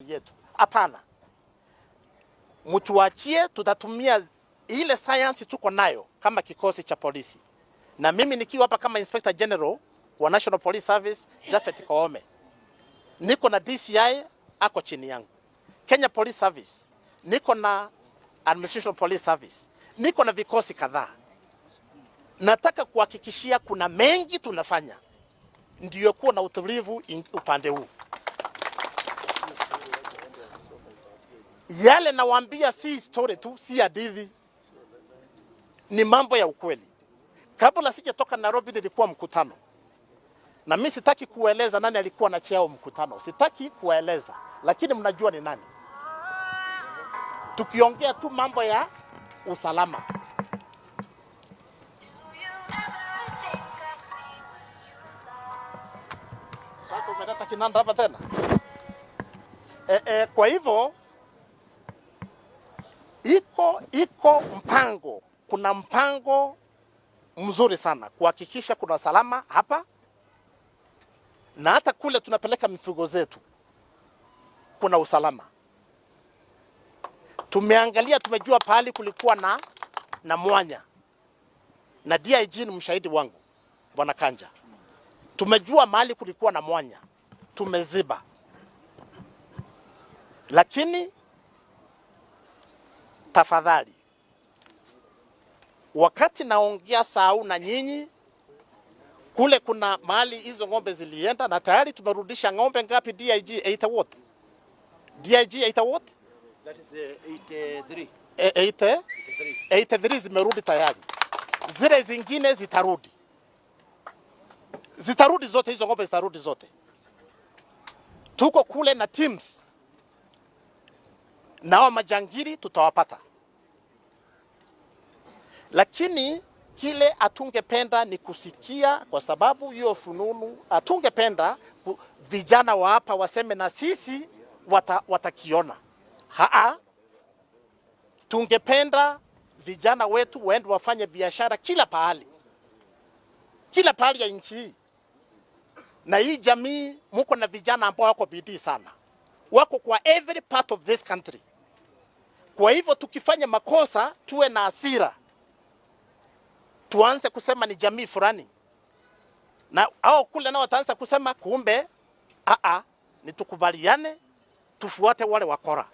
Yetu. Hapana, mtuachie, tutatumia ile science tuko nayo kama kikosi cha polisi, na mimi nikiwa hapa kama Inspector General wa National Police Service Japhet Koome, niko na DCI ako chini yangu, Kenya Police Service, niko na Administration Police Service, niko na vikosi kadhaa. Nataka kuhakikishia kuna mengi tunafanya ndiyo kuwa na utulivu upande huu. Yale nawaambia si story tu, si hadithi, ni mambo ya ukweli. Kabla sijatoka Nairobi nilikuwa mkutano, na mimi sitaki kueleza nani alikuwa na cheo mkutano, sitaki kueleza, lakini mnajua ni nani. Tukiongea tu mambo ya usalama. Sasa umeleta kinanda hapa tena. Kwa hivyo iko mpango, kuna mpango mzuri sana kuhakikisha kuna usalama hapa na hata kule tunapeleka mifugo zetu kuna usalama. Tumeangalia, tumejua pahali kulikuwa na mwanya, na DIG ni mshahidi wangu Bwana Kanja. Tumejua mahali kulikuwa na mwanya, tumeziba, lakini tafadhali, wakati naongea sau na nyinyi kule, kuna mahali hizo ng'ombe zilienda na tayari tumerudisha ng'ombe ngapi? DIG 80 what? DIG 80 what? That is 83. 80, 83 zimerudi tayari, zile zingine zitarudi, zitarudi zote, hizo ng'ombe zitarudi zote. Tuko kule na teams nao majangili tutawapata, lakini kile hatungependa ni kusikia, kwa sababu hiyo fununu hatungependa vijana wa hapa waseme na sisi watakiona. Haa, tungependa vijana wetu waende wafanye biashara kila pahali, kila pahali ya nchi hii. Na hii jamii muko na vijana ambao wako bidii sana, wako kwa every part of this country. Kwa hivyo tukifanya makosa tuwe na hasira, tuanze kusema ni jamii fulani, na hao kule nao wataanza kusema kumbe, ni tukubaliane tufuate wale wakora.